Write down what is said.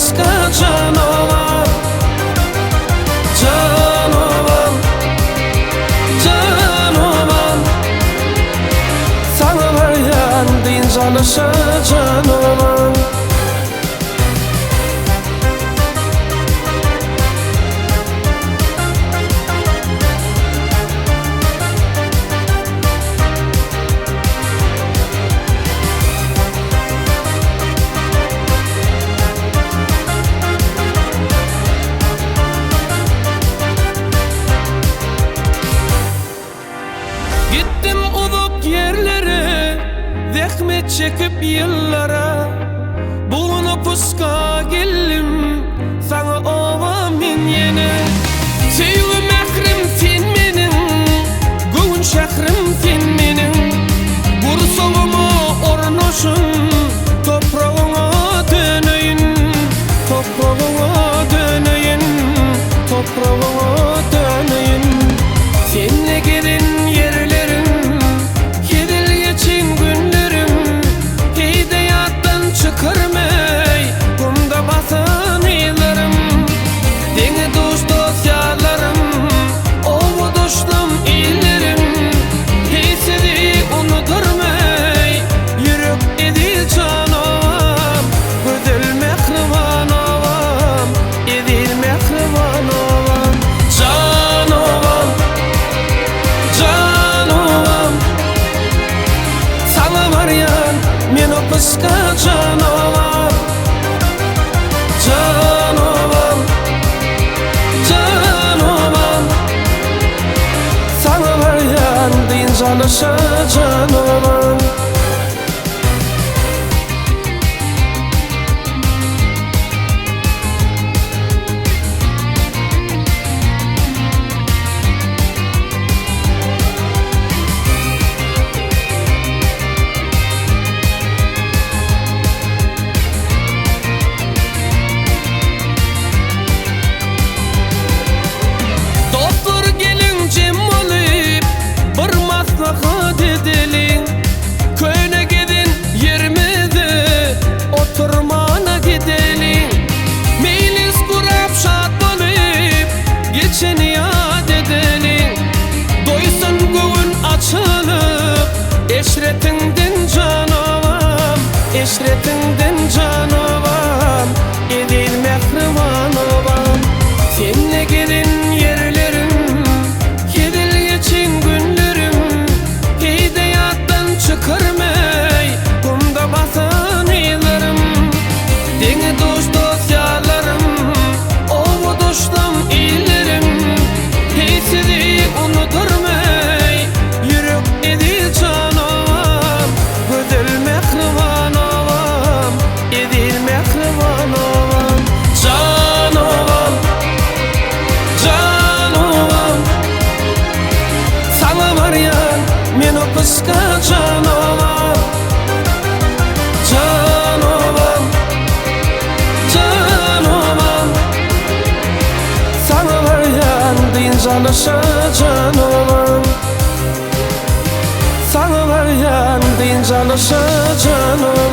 opyska jan obam. Jan obam, jan obam. Saňa barýan dynç alyşa jan obam. Gitdim uzak ýerlere, zähmet çekip ýyllara. Bu gün opuska geldim, saňa oba men ýene. Söýgi mährim sen meniň, göwün şährim sen meniň. Gursagyma ornaşyn, topragyňa döneýin. Topragyňa döneýin, topragyňa döneýin. Senle gezen ýerlerim, hezil geçen günlerim, Heý-de ýatdan çykarmaý, gumda basan yzlarym. Deňi-duş dost-ýarlarym, oba-doşlam illerim, Heý sizi unudyrmaý, ýürek eziz jan obam, Gözel mähriban obam, eziz mähriban obam. Jan obam, jan obam, saňa barýan men opyska jan obam. Jan obam, jan obam, saňa barýan dynç alyşa jan obam. Dostlar geliň jem bolup, bir maslahat edeliň. Köne gezen ýerimize oturmana gideliň. Meýlis gurap şat bolup, geçeni ýat edeliň. Doýsun göwün açylyp, eşretiňden jan obam, eşretiňden jan obam, eziz mähriban obam. Sende gezen ýerlerim, hezil geçen günlerim, heý-de ýatdan çykarmaý, gumda basan yzlarym. Deňi-duş dost-ýarlarym, oba-doşlam illerim, heý sizi unudyrmaý, ýürek eziz jan obam, gözel mähriban obam, eziz mähriban obam. Jan obam, jan obam, saňa barýan men opyska jan obam. Jan obam, jan obam, saňa barýan dynç alyşa jan obam. Saňa barýan dynç alyşa jan obam.